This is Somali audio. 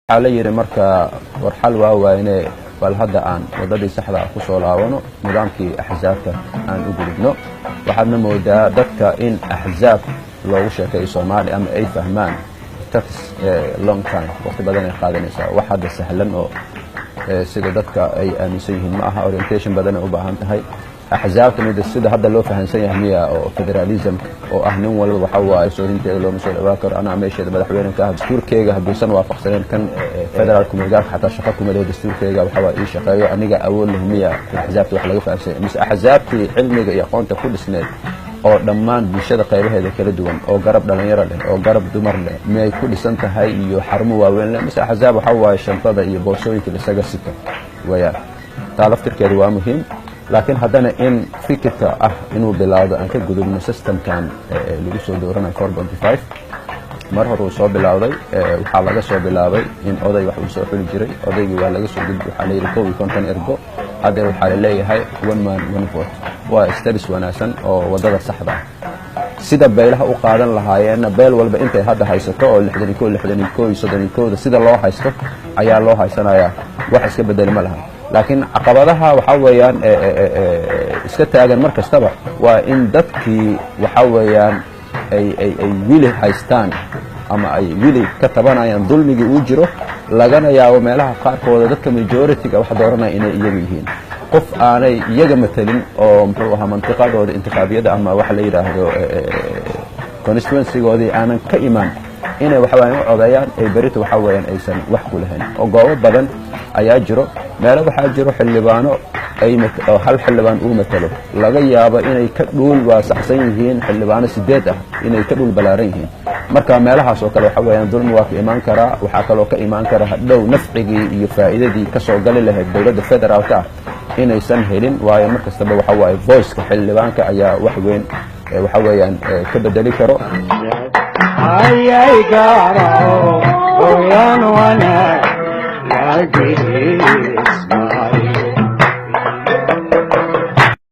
Waxaa la yidhi marka war xal waa waayne, bal hadda aan waddadii saxda ah ku soo laabano, nidaamkii axsaabta aan u gudubno. Waxaadna moodaa dadka in axsaab loogu sheekeeyo Soomaaliya ama ay fahmaan takes long time, waqti badan ay qaadanaysaa. Wax hadda sahlan oo sida dadka ay aaminsan yihiin ma aha, orientation badanay u baahan tahay. Axsaabta mida sida hadda loo fahansan yahay miya oo federalism oo ah nin walba waxa waaye soohinteeda looma soo dhawaan karo, anaa meesheeda madaxweyne ka ah, dastuurkeyga hadduusan waafaqsaneen kan federaalka kumeel-gaarka xataa shaqo kuma lehe, dastuurkeyga waxa waa ii shaqeeyo, aniga awood leh, miya axsaabta wax laga fahamsan yahay? Mise axsaabtii cilmiga iyo aqoonta ku dhisneed oo dhammaan bulshada qaybaheeda kala duwan, oo garab dhalinyaro leh oo garab dumar leh, miyay ku dhisan tahay iyo xarumo waaweyn leh? Mise axsaab waxa waaye shantada iyo boorsooyinka isaga sito wayaan? Taa laftirkeedu waa muhiim. Laakiin haddana in fikirka ah inuu bilaawdo aan ka gudubno systemkan lagu soo dooranayo 4.5, mar hore uu soo bilowday. Waxaa laga soo bilaabay in oday wax uu soo xuli jiray. Odaygii waa laga soo gudbi, waxaa layidhi 51 ergo. Haddeer waxaa la leeyahay one man one vote. Waa steps wanaagsan oo waddada saxda ah. Sida beelaha u qaadan lahaayeenna, beel walba intay hadda haysato oo 61, 61 iyo 31da sida loo haysto ayaa loo haysanayaa, wax iska bedeli ma laha. Laakiin caqabadaha waxaa weeyaan iska taagan mar kastaba waa in dadkii waxaa weeyaan ay wili haystaan ama ay wili ka tabanayaan dulmigii uu jiro, lagana yaabo meelaha qaarkooda dadka majority-ga wax dooranaya inay iyagu yihiin qof aanay iyaga matelin oo muxuu ahaa mantiqadooda intikhaabiyada ama waxa la yidhaahdo constituency-goodii aanan ka imaan, inay waxa weyaan u codeeyaan ay berito waxa weeyaan aysan wax ku lahayn. Oo goobo badan ayaa jiro, meelo waxaa jiro xildhibaano ay oo hal xildhibaan uu matalo, laga yaabo inay ka dhuul waasaxsan yihiin xildhibaano sideed ah, inay ka dhuul ballaaran yihiin. Marka meelahaas oo kale waxa weeyaan dulmi waa ka imaan karaa. Waxaa kaloo ka imaan kara hadhow nafcigii iyo faa'iidadii ka soo gali lahayd dowladda federaalka ah inaysan helin, waayo mar kastaba waxa waaye voice-ka xildhibaanka ayaa wax weyn waxa weeyaan ka bedeli karo. Ayay gaaro oyaan wanaag.